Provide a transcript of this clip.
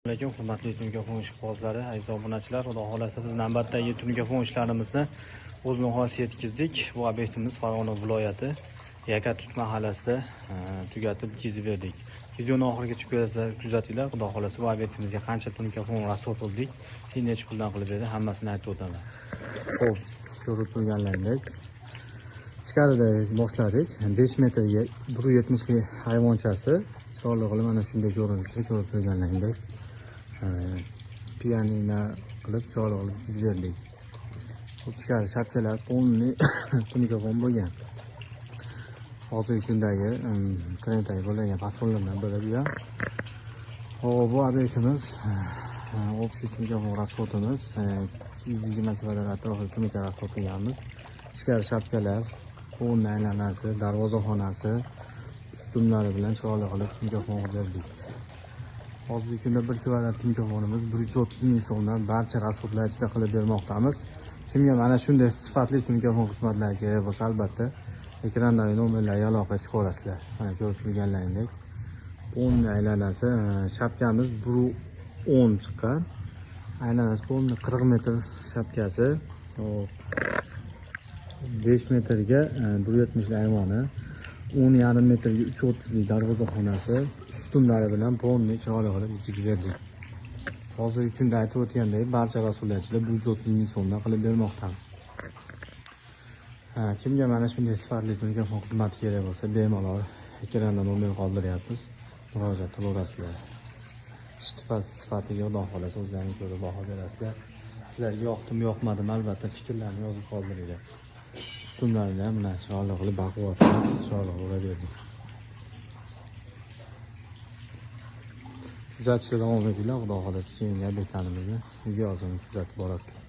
Alaykum hurmatli Tunkafon ishqibozlari, aziz obunachilar. Xudo xolasa biz navbatdagi Tunkafon ishlarimizni o'z nihoyasiga yetkazdik. Bu obyektimiz Farg'ona viloyati Yakatut mahallasida tugatib bitkazib berdik. Videoni oxirigacha kuzatinglar. Xudo xolasa bu obyektimizga qancha Tunkafon rasxod qildik, necha puldan qilib berdik, hammasini aytib o'taman. Xo'p, ko'rib turganlaringizdek ichkarida boshladik. 5 metrga 1.70 lik hayvonchasi chiroyli qilib mana shunday ko'rinishda ko'rib turganlaringizdek pianino qilib chiroyli qilib chizib berdik. Ichkari shapkalar polni tunikafon bo'lgan. Hozirgi kundagi trenddagi bo'lgan fasonlardan biri bu ham. Xo'p, bu obyektimiz общий tunikafon rasxodimiz 220 kvadrat atrofida tunika rasxod qilganmiz. Ichkari shapkalar, polni aylanasi, darvozaxonasi, ustunlari bilan chiroyli qilib tunikafon qilib berdik. Hozirgi kunda 1 kvadrat tunikafonimiz 130 ming so'mdan barcha rasxodlar ichida qilib bermoqdamiz. Kimga mana shunday sifatli tunikafon xizmatlari kerak bo'lsa, albatta ekrandagi nomerlarga aloqa chiqarasizlar. Mana ko'rib turganlaringizdek, polni aylanasi, shapkamiz 1.10 chiqqan. Aylanasi polni 40 metr shapkasi, 5 metrga 1.70 lik ayvoni, 10.5 metrga 3.30 lik darvozaxonasi, ustunlari bilan polni chiroyli qilib bitkazib berdik. Hozirgi kunda aytib o'tgandek, barcha rasullar ichida 130 ming so'mdan qilib bermoqdamiz. Kimga mana shunday sifatli tunikafon xizmati kerak bo'lsa, bemalol ekranda nomer qoldiryapmiz. Murojaat qilaverasizlar. Sifatiga Xudo xolasa o'zlaringiz ko'rib baho berasizlar. Sizlarga yoqdimi, yoqmadimi, albatta fikrlarni yozib qoldiringlar. Ustunlarini ham mana chiroyli qilib baquvvat chiroyli qilib uraverdik. Kuzatishda davom etinglar. Xudo xolasa keyingi obyektlarimizni video yozib kuzatib borasizlar.